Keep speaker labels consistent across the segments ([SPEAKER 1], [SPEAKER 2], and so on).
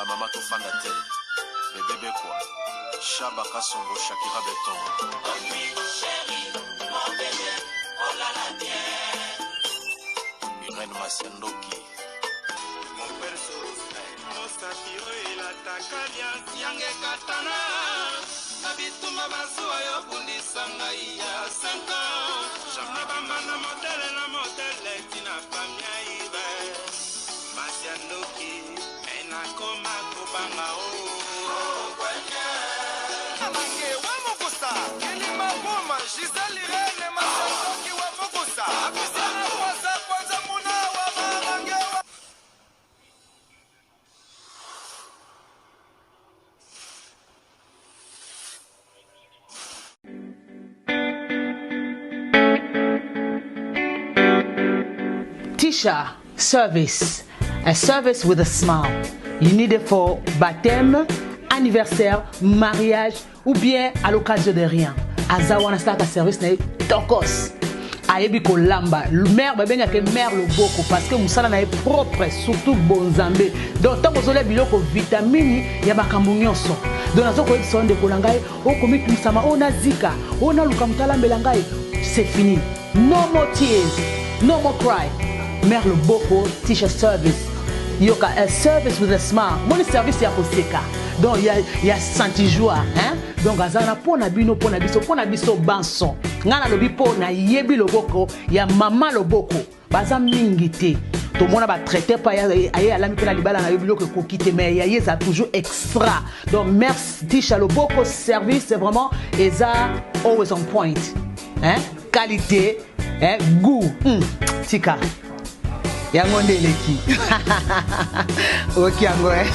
[SPEAKER 1] Bamama tofanda te. Bebe Bekwa, Shaba Kasongo, Shakira Beton. Irène Masiandoki.
[SPEAKER 2] Mosapi oyo elataka liasi yange ekatana na bitumba bazuwa yo bundisa ngai ya 5 ans na bambanda modele na modele tina famia ibe masi ya ndoki me nakoma kobanga o
[SPEAKER 3] Amange wa Mukusa, Kilima Buma, Gisèle Irene, Masandoki wa Mukusa, Apisiana Kwanza Kwanza Muna wa Mamange wa
[SPEAKER 4] Tisha Service, a service with a smile. You need it for baptême, anniversaire, mariage ou bien à l'occasion de rien. Aza wana asalaka service na ye tokos. Ayebi kolamba. Mère babengaka ye mère loboko parce que mosala na ye propre, surtout bonzambe. Donc ntango ozolia biloko vitamini ya makambo nyonso. Donc nazo koyebisa yo ndeko na ngai, okomitungisama, oyo nazika, oyo naluka moto alambela ngai, c'est fini. No more tears, no more cry. Mère loboko, Tisha service. Yoka, a service with a smile. Moni service ya koseka. Donc ya ya senti joie, hein? Donc azana pona bino, pona biso, pona biso banso. Nga nalobi po na yebi loboko ya mama loboko. Baza mingi te. Tomona ba traité pa aye alami pe na libala na yo biloko ekoki te mais ya ye eza toujours extra. Donc merci Tisha loboko service c'est vraiment eza always on point. Hein? Qualité, hein? Goût. Tika. Yango nde eleki. Oki yango eh.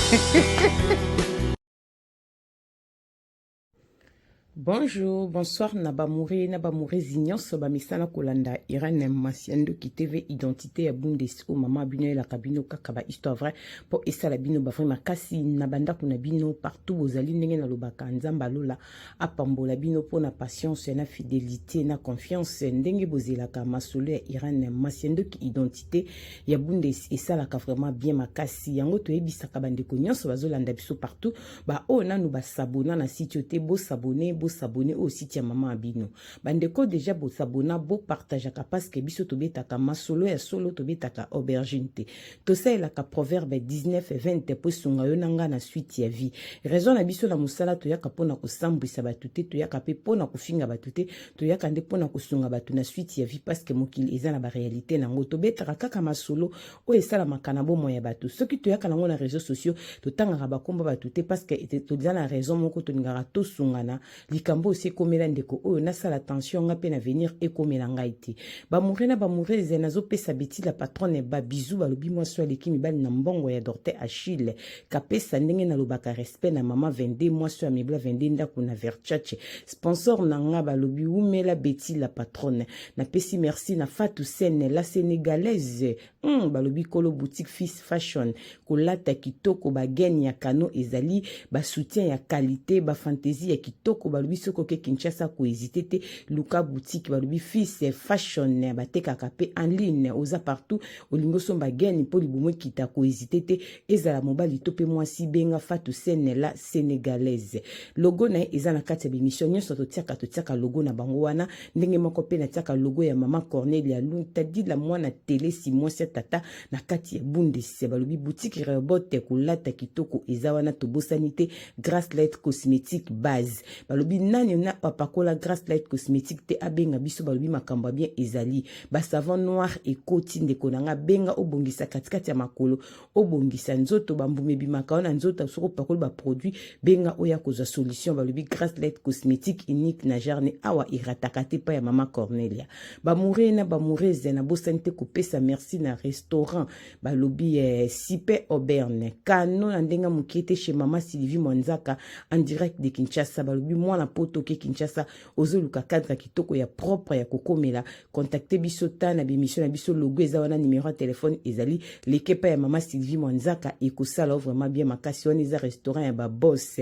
[SPEAKER 5] Bonjour, bonsoir na bamoure na bamourezi nyonso bamesana kolanda Irene Masiandoki TV identité ya Bundes oyo mama bino elaka bino kaka ba histoire vraie mpo esala bino ba vrai makasi na bandako na bino partout bozali ndenge nalobaka Nzambe alola apambola bino mpo na patience na fidelité na confiance ndenge bozelaka masolo ya Irene Masiandoki identité ya Bundes esalaka vraiment bien makasi yango toyebisaka bandeko nyonso bazolanda biso partout Ba oyo nanu ba s'abonna na site oyo te, bo s'abonner, bo s'abonner oyo site ya maman ya bino. Ba ndeko dejà bo s'abonna, bo partageaka parce que biso tobetaka masolo ya solo, tobetaka aubergine te. Tosalelaka proverbe 19 20 po esunga yo na nga na suite ya vie. Raison na biso na mosala toyaka pona kosambwisa batu te, toyaka pe pona kofinga batu te, toyaka nde pona kosunga batu na suite ya vie parce que mokili eza na ba realite nango. Tobetaka kaka masolo oyo esalamaka na bomoi ya bato. Soki toyaka nango na réseaux sociaux, totangaka bakombo bato te parce que toza na raison moko, tolingaka tosungana. Likambo osi ekomela ndeko oyo, nasala attention nga mpe na venir ekomela ngai te. Bamoure na bamourese, nazopesa Betty la patronne ba bisous, balobi mwasi oyo aleki mibali na mbongo ya Dorte Achille kapesa, ndenge nalobaka respect na mama 22, mwasi oyo amebla 22 ndako na Versace, sponsor na nga, balobi wumela Betty la patronne. Napesi merci na Fatou Sene la Sénégalaise. Balobi kolo boutique Fils Fashion, kolata kitoko, ba gaine ya kano ezali, ba soutien ya qualité, ba fantaisie ya kitoko, balobi soki oke Kinshasa ko hésiter te, luka boutique, balobi Fils Fashion batekaka pe en ligne, oza partout, olingi osomba gaine po libumu ekita, ko hésiter te, ezala mobali to pe mwasi, benga Fatou Sene la Sénégalaise. Logo na ye eza na kati ya b'emission nyonso totiaka, totiaka logo na bango wana. Ndenge moko pe natiaka logo ya mama Cornelia Luntadila mwana telesi mwasi ya tata na kati ya Bundes. Balobi boutique Rehoboth kolata kitoko eza wana, tobosani te Grace Light Cosmetique base. Balobi nani na apakola Grace Light Cosmetique te abenga biso, balobi makambo ya bien ezali. Ba savon noir ekoti ndeko na nga, benga obongisa katikati ya makolo, obongisa nzoto, ba mbuma ebimaka wana nzoto soki opakoli ba produit, benga oya kozwa solution. Balobi Grace Light Cosmetique unique na jarne awa irataka te pa ya mama Cornelia. Ba moure na ba mourese na bosani te kopesa merci na restaurant balobi Sipe Auburn kano na ndenge mokie te chez mama Sylvie Mwanzaka en direct de Kinshasa. Balobi mwana poto ke Kinshasa ozoluka cadre kitoko ya propre ya kokomela, contacte biso ta na bemission na biso, logo eza wana, numero ya telefone ezali lekepa ya mama Sylvie Mwanzaka, ekosala vraiment bien makasi. Wana eza restaurant ya ba boss.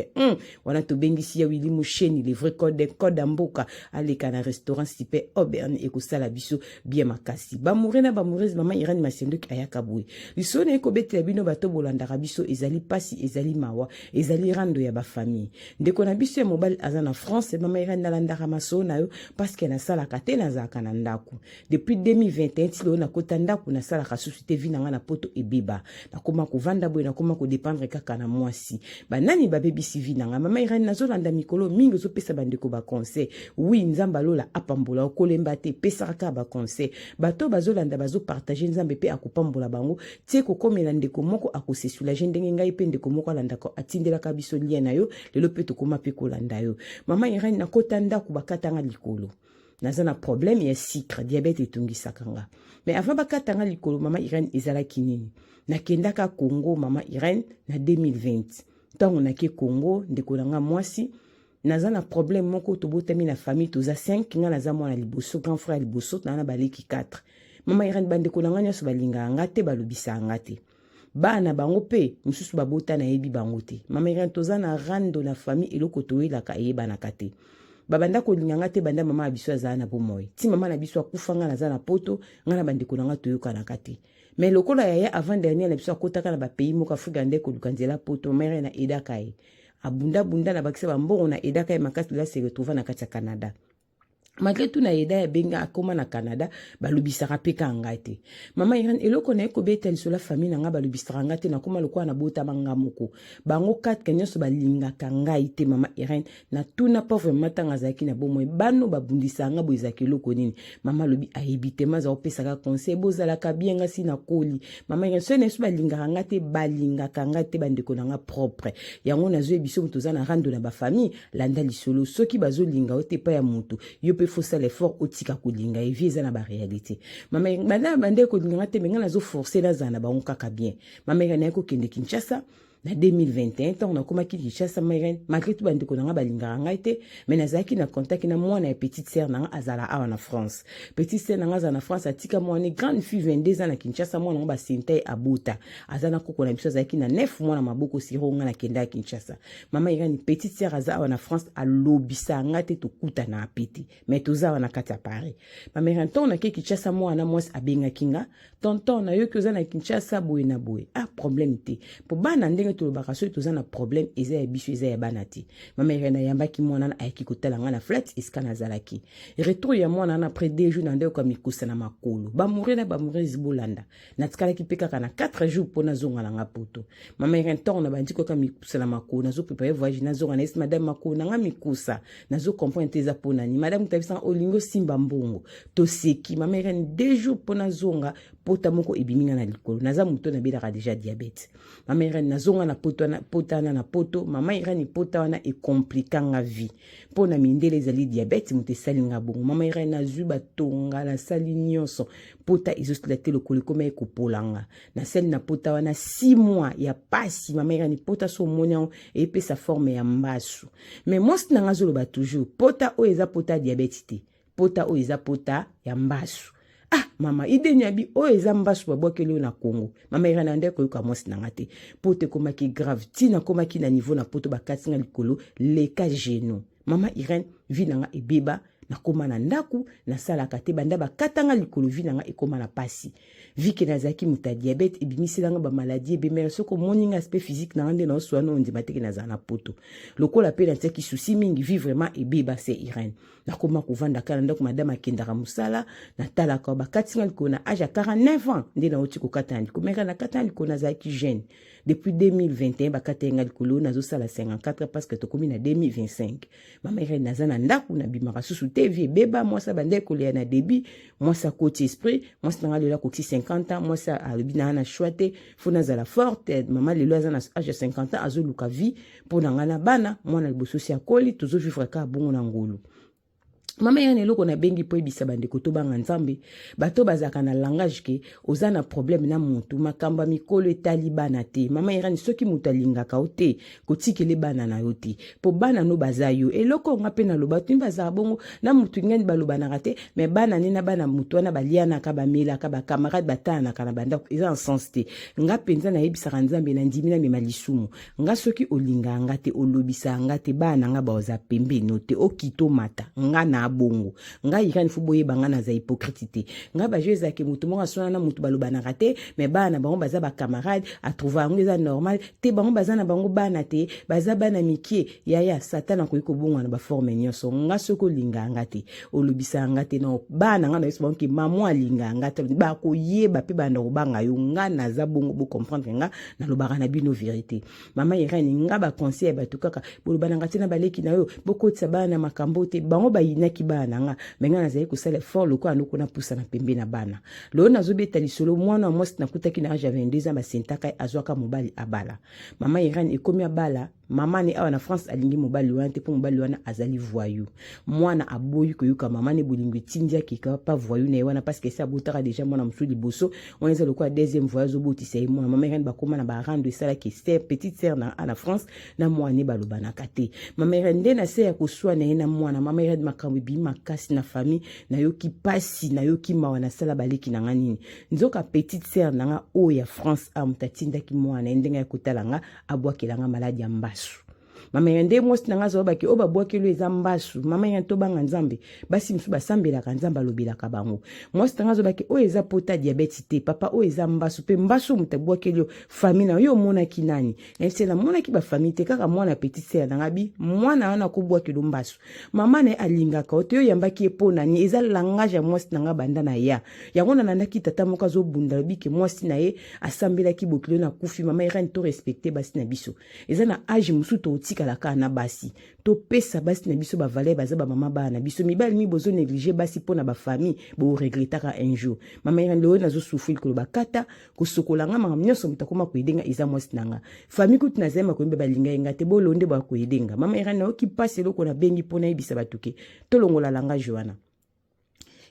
[SPEAKER 5] Wana tobengisi ya Willy Musheni le vrai code code ya mboka, aleka na restaurant Sipe Auburn, ekosala biso bien makasi. Bamoure na bamourese, mama Irène. Masiandoki ayaka boye. Lisolo naye kobetela bino bato bolandaka biso ezali pasi, ezali mawa, ezali rando ya bafamille. Ndeko na biso ya mobali aza na France. Mama Irene, nalandaka masolo na yo parce que nasalaka te, nazalaka na ndako depuis 2021 ti lelo. Nakota ndako, nasalaka susu te. Vie na ngai na poto ebeba, nakoma kovanda boye, nakoma kodépendre kaka na mwasi. Banani babebisi vie na ngai? Mama Irene, nazolanda mikolo mingi, ozopesa bandeko baconseil. Oui, Nzambe alola apambola, okolemba te, pesaka kaka baconseil. Bato bazolanda, bazopartage, Nzambe mpe akopambola bango tie kokomela ndeko moko akose soulager. Ndenge ngai mpe ndeko moko alandaka, atindelaka biso lien na yo, lelo mpe tokóma mpe kolanda yo. Mama Irene, nakota ndako, bakatanga likolo, naza na problème ya sucre, diabète etungisaka nga. Mais avant bakatanga likolo, mama Irene, ezalaki nini? Nakendaka Congo, mama Irene, na 2020. Ntango nake Congo, ndeko na nga mwasi, naza na problème moko. Tobotami na famille, toza 5, nga naza mwana liboso, grand frère liboso, naa na baleki 4. Mama Irene, bandeko na nga nyonso balingaka nga te, balobisaka nga te. Bana bango mpe mosusu babota, nayebi bango te. Mama Irene, toza na rando na famille, eloko toyelaka eyebanaka te. Babanda kolinga nga te banda mama na biso azala na bomoi ti mama na biso akufa. Nga naza na poto, nga na bandeko na nga toyokanaka te. Mais lokola yaya avant dernier na biso akotaka na bapays moko Afrika nde koluka nzela poto, mama Irene, na edaka ye, abundabunda na bakisa bambongo, na edaka ye makasi, lelo ase retrouva na kati ya Canada. Malgré tout na yeda ya benga, akóma na Canada, balobisaka mpe ka ngai te. Mama Irene, eloko na ye kobeta lisolo ya famille na ngai, balobisaka ngai te, nakóma lokola nabotama nga moko. Bango 4 nyonso balingaka ngai te. Mama Irene, natuna pauvre mama ntango azalaki na bomoi, bano babundisaka nga boye, ezalaka eloko nini? Mama alobi ayebi te, ma aza kopesaka conseil, bozalaka bien. Nga si nakoli, mama Irene, soki na biso balingaka nga te, balingaka nga te, bandeko na nga propre. Yango nazoyebi biso, moto oza na rando na bafamille, landa lisolo. Soki bazolinga yo te epai ya motu, yo mpe fosala effort, otika kolinga ye. Vie eza na baréalité. Mama, banda bande kolinga nga te, mais nga nazoforce, nazala na bango kaka bien. Mama Irene, naye kokende Kinshasa na 2021. Ntango nakomaki Kinshasa, mama Irene, malgré tout bandeko na nga balingaka ngai te, mais nazalaki na contact na mwana ya petite sœur na nga azala awa na France. Petite sœur na nga azala na France, atika mwana, grande fille, 22 ans, na Kinshasa. Mwana yango basenta ye, abota, aza na koko na biso, azalaki na 9 mwana maboko siro. Nga nakendaka Kinshasa, mama Irene, petite sœur aza awa na France, alobisa nga te, tokutana ape te, mais toza awa na kati ya Paris. Mama Irene, ntango nake Kinshasa, mwana mwasi abengaki nga: "Tonton, nayoki oza na Kinshasa boye na boye." Ah, problème te, mpo bana, ndenge tolobaka, soki toza na problème, eza ya biso, eza ya bana te. Mama Irene, ayambaki mwana wana, ayaki kotala nga na flat esika nazalaki. Retour ya mwana wana, après 2 jours, na nde yoka mikusa na makolo. Bamoure na bamourese, bolanda, natikalaki mpe kaka na 4 jours mpo nazonga na nga poto. Mama Irene, ntango na bandi koyoka mikusa na makolo, nazoprépare voyage, nazonga na esi. Madame, makolo na nga mikusa, nazocomprendre te eza mpo nani. Madame tabisanga, olingi osimba mbongo, toseki. Mama Irene, 2 jours mpo nazonga, pota moko ebimi nga na likolo. Naza moto nabelaka déjà diabète. Mama Irene, nazonga na poto wana, pota wana na poto, mama Irene, pota wana ecompliqua nga vie mpo na mindele, ezali diabète moto esali nga bongo. Mama Irene, nazwi batonga, nasali nyonso, pota ezosila te, lokolo ekoma ekopola nga. Nasali na pota wana 6 mois ya pasi. Mama Irene, pota so omoni yango, eyepesa forme ya mbasu. Mais mwasi na nga azoloba toujours, pota oyo eza pota ya diabète te, pota oyo eza pota ya mbasu. Ah, mama ideni abi, oyo eza mbasu babwakeli oyo na Kongo. Mama Irene, ande koyoka mwasi na nga te, poto ekomaki grave, ntina akomaki na niveau na poto, bakati nga likolo leka genou. Mama Irene, vie na nga ebeba, nakóma na ndako, nasalaka te banda bakatanga likolo. Vie na nga ekóma na pasi, vu que nazalaki moto ya diabète, ebimiselanga bamaladi ebemere. Soki omoni nga, aspect physique na nga nde naoswana, ondima teke nazala na poto. Lokola mpe natiaki souci mingi, vie vraiment ebeba. Se Irene, nakóma kovanda kaka na ndako, madame akendaka mosala, natalaka. Bakati nga likolo na âge ya 49 ans, nde nauti kokata na likolo. Mais nakata na likolo, nazalaki jeune. Depuis 2021 bakata ye nga likolo, nazosala 54 parce que tokomi na 2025. Mama Irene, naza na ndako, nabimaka susu te, vie ebeba. Mwasi abanda ekoleya na début, mwasi akoti esprit. Mwasi na nga lelo akoki 50 ans. Mwasi alobi naa na choix te, faut nazala forte. Mama lelo aza na âge ya 50 ans, azoluka vie mpo na ngai na bana. Mwana liboso si akoli, tozovivre kaka bongo na ngolu. Mama yana, eloko nabengi mpo yebisa bandeko, tobanga Nzambe. Bato bazalaka na langage ke oza na problème na motu, makambo ya mikolo etali bana te. Mama Irani, soki moto alingaka yo te, kotikele bana na yo te, mpo bana no baza yo. Eloko nga mpe naloba, tuni bazala bongo na motu ngani, balobanaka te, mais bana nde na bana motu wana balianaka, bamelaka, bacamarade, batalanaka na bandako, eza na sens te. Nga mpenza nayebisaka Nzambe, na ndimi namema lisumu. Nga soki olingaka nga te, olobisaka nga te, bana na nga baoza pembeni te, okita omata nga na na bongo. Ngai Irene, faut boyeba nga naza hypocrite te. Ngai ba jeu ezalaki motu moko aswana na motu, balobanaka te, mais bana na bango baza bacamarade, atrouva yango eza normal te. Bango baza na bango bana te, baza bana mike. Yaya, Satan akoki kobongwana baforme nyonso. Nga soki olinga nga te, olobisa nga te na bana nga na yesu bango ke mama alinga nga te, bakoyeba mpe banda kobanga yo. Nga naza bongo, bocomprendre nga, nalobaka na bino vérité. Mama Irene, nga baconseil ya bato kaka boloba na nga te na baleki na yo, bokotisa bana na makambo te. Bango bayinaki bana na nga, mais nga nazali kosala effort lokola noko napusa na pembe na bana. Lelo nazobeta lisolo, mwana wa mwasi nakutaki na age ya 22 ans, basentaka ye, azwaka mobali, abala. Mama Irene, ekomi abala, mama ne awa na France alingi mobali wana te, mpo mobali wana azali voyou. Mwana aboyi koyoka mama ne, bolingo etindi akeka pa voyou na ye wana, parce que esi abotaka déjà mwana mosusu liboso. Wana eza lokola deuxième voyage, azobotisa ye mwana. Mama Irene, bakóma na barando, esalaki sœur, petite sœur na, na France na mwana ye balobanaka te. Mama Irene, nde na se ya koswana ye na mwana, mama Irene, makambo ebimi makasi na famille. Nayoki pasi, nayoki mawa. Nasala baleki na nga nini? Nzoka petite sœur na nga oyo ya France a moto atindaki mwana ye ndenge ya kotala nga, abwakela nga maladi ya mbasu. Mama ya nde mwasi na nga azalobaki oyo babwakeli eza mbasu. Mama ya, tobanga Nzambe. Basi mosusu basambelaka Nzambe, alobelaka bango. Mwasi na nga azalobaki oyo eza pota diabète te, papa, oyo eza mbasu. Mpe mbasu, moto abwakeli yo, famille na yo omonaki nani? Nayebisi, namonaki bafamille te, kaka mwana petite sœur na nga. Bi mwana wana akobwakeli mbasu, mama na ye alingaka yo te, yo oyambaki ye mpo nani? Eza langage ya mwasi na nga. Banda na ya yango, nalandaki tata moko azobunda, alobi ke mwasi na ye asambelaki bokilo na kufi. Mama Irene, to respecte basi na biso. Eza na age mosusu tokotikala kaka na basi. Topesa basi na biso bavaleur, baza bamama bana na biso. Mibali mi bozo néglige basi mpo na bafamille, boregretaka un jour. Mama Irene, lelo nazosouffrir koloba kata kosokola nga, makambo nyonso moto akoma koyedenga eza mwasi na nga. Famille kutu nazali makoyemba, balinga ye nga te, bolo nde bakoyedenga. Mama Irene, nayoki mpasi. Eloko nabengi mpo nayebisa bato ke tolongola langage wana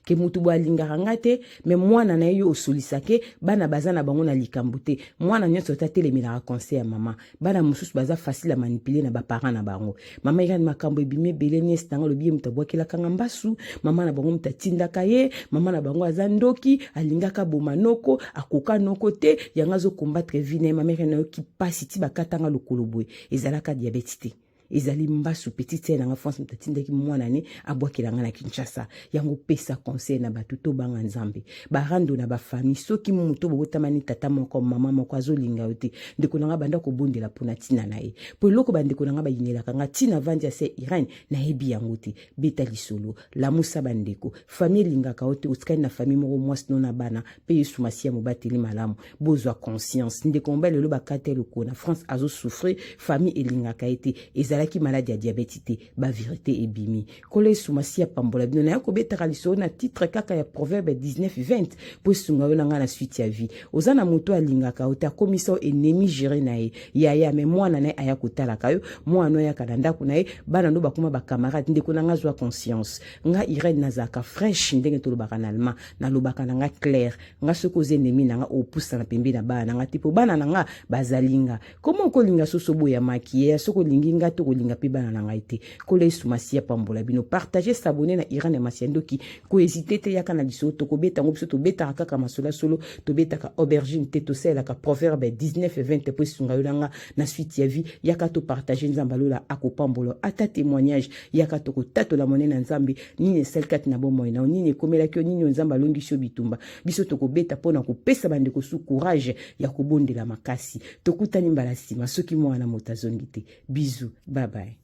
[SPEAKER 5] ke mutu boye alingaka nga te, mais mwana na ye yo osolisake. Bana baza na bango na likambo te. Mwana nyonso te atelemelaka conseil ya mama. Bana mosusu baza facile ya manipuler na baparent na bango. Mama Irene, makambo ebimi ebele. Nièce nanga alobi ye moto abwakelaka nga mbasu, mama na bango moto atindaka ye, mama na bango aza ndoki, alingaka boma noko, akoka noko te, yango azokombattre vie na ye. Mama Irene, nayoki mpasi ti bakatanga lokolo boye. Ezalaka diabète te, ezali mbasu. Petite sœur nanga France moto atindaki mwana ne abwakela nga na Kinshasa. Yango pesa conseil na bato, tobanga Nzambe. Barando na bafamille, soki moto bobotamani tata moko mama moko azolinga yo te, ndeko na nga, banda kobondela mpona ntina na ye. Po eloko bandeko na nga bayinelaka nga ntina vandi ya se Irene, nayebi yango te. Beta lisolo, lamusa bandeko. Famille elingaka yo te, otikali na famille moko, mwasi no na bana, mpe Yesu Masiya mobateli malamu. Bozwa conscience. Ndeko mobali lelo bakata eloko na France, azosouffrir, famille elingaka ye te. Ezalaki maladi ya diabète te, bavérité ebimi. Nkolo Yesu Masiya pambola bino. Naya kobetaka lisolo na titre kaka ya Proverbe 19 20, mpo esunga yo na ngai na suite ya vie. Oza na moto alingaka yo te, akomisa yo ennemi juré na ye, yaya, mais mwana na ye aya kotalaka yo, mwana no ayaka na ndako na ye, bana no bakoma bacamarade. Ndeko na nga, zwa conscience. Nga Irene nazalaka fraîche, ndenge tolobaka na allemand, nalobaka na nga clair. Nga soki oza ennemi na nga, opusana pembe na bana na nga te, mpo bana na nga bazali nga. Koma okolinga soso boyamaki ye, soki olingi nga te, okolinga mpe bana na ngai te. Kola Yesu Masiya pambola bino. Partage, s'abonner na Irene Masiya Ndoki. Kohésite te, yaka na lisolo, tokobeta yango. Biso tobetaka kaka masolo ya solo, tobetaka aubergine te. Tosalelaka Proverbe 19 20 mpo esunga yo na nga na suite ya vie. Yaka topartage, Nzambe alola akopambola. Ata témoignage, yaka tokotatola monene na Nzambe, nini esali kati na bomoi na yo, nini ekomelaki yo, nini oyo Nzambe alongisi yo bitumba. Biso tokobeta mpo na kopesa bandeko su courage ya kobondela makasi. Tokutani mbala nsima soki mwana moto azongi te. Bisous, bye bye.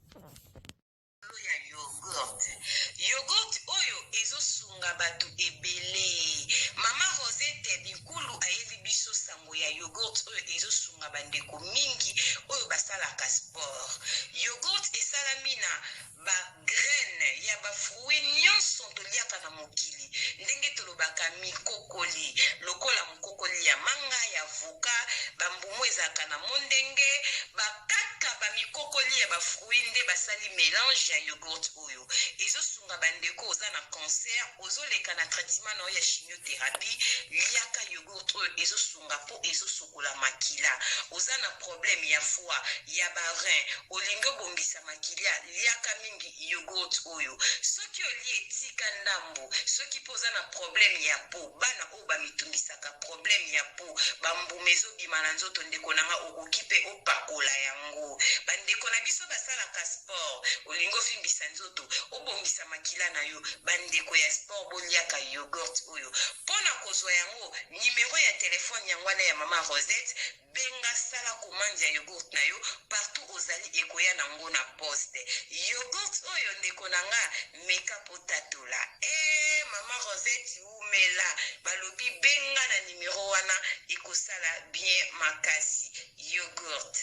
[SPEAKER 6] Ya yogurt, yogurt oyo ezosunga bato ebele. Mama Rosette Binkulu ayeli biso sango ya yogurt oyo ezosunga bandeko mingi oyo basalaka sport. Yogurt esalami na bagraine ya bafruit nyonso toliaka na mokili, ndenge tolobaka mikokoli, lokola mokokoli ya manga, ya avocat, bambumu ezalaka na mondenge, bakaka bamikokoli ya bafruit nde basali mélange ya yogurt oyo ezosunga bandeko. Oza na cancer, ozoleka na traitement na yo ya chimiothérapie, liaka yogurt. oyo ezosunga mpo ezosukola makila. Oza na problème ya foie, ya ba rein, olingi obongisa makila, liaka mingi yogourt oyo. Soki olie, tika ndambo. Soki mpo oza na problème ya peau, bana oyo bamitungisaka problème ya peau, bambuma ezobima na nzoto, ndeko na nga, okoki mpe opakola yango. Bandeko na biso basalaka sport, olingi ovimbisa nzoto, obongisa makila na yo, bandeko ya sport, boliaka yogourt oyo. Mpo na kozwa yango, nimero ya telefone yango wana ya Mama Rosette. Benga, sala commande ya yogourt na yo partout ozali, ekoya nango na poste. Yogourt oyo, ndeko na nga, meka po tatola. E Mama Rosette umela, balobi benga na nimero wana, ekosala bien makasi yogourt.